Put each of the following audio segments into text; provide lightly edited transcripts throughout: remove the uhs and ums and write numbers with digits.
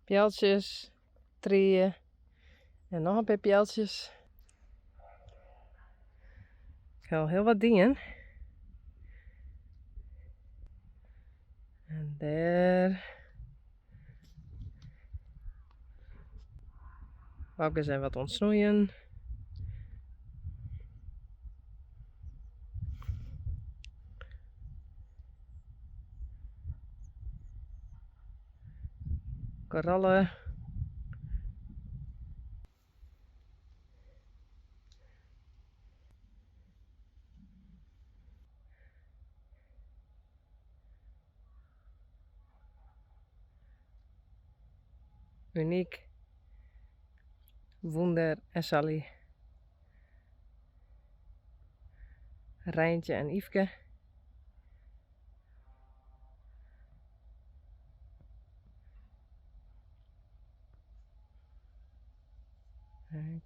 Pealtsjes, trije en noch in pear pealtsjes. Ik ha al hiel wat dien. En dêr. Wauke is even wat oan it snoeien. Koralle. Unyk, Wûnder en Sally. Reintje en Yfke.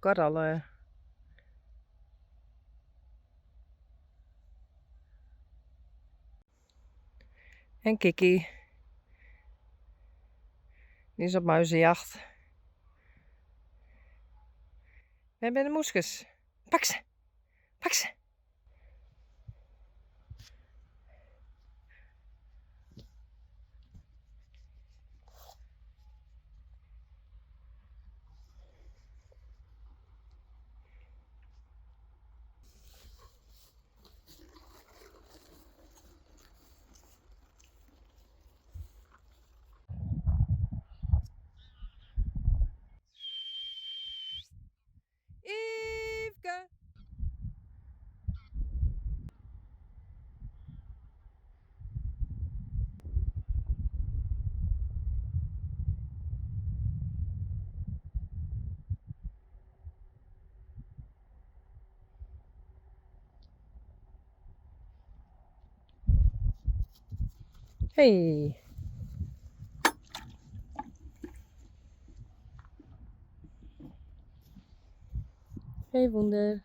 Koralle. En Kiki. Dy is op muizenjacht. Wêr binne de mûskes? Pak se! Pak se! Yfke! Hey! Hey Wûnder.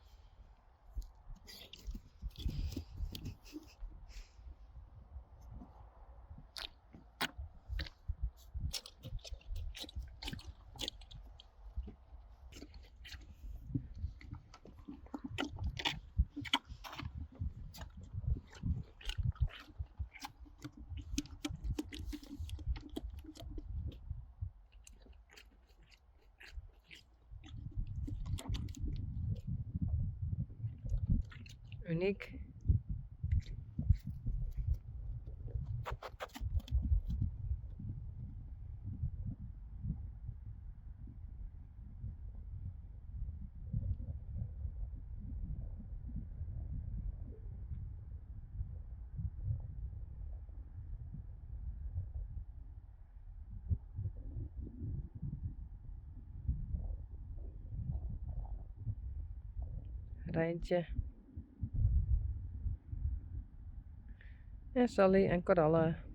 Unyk. Reintje. En Sally en Koralle.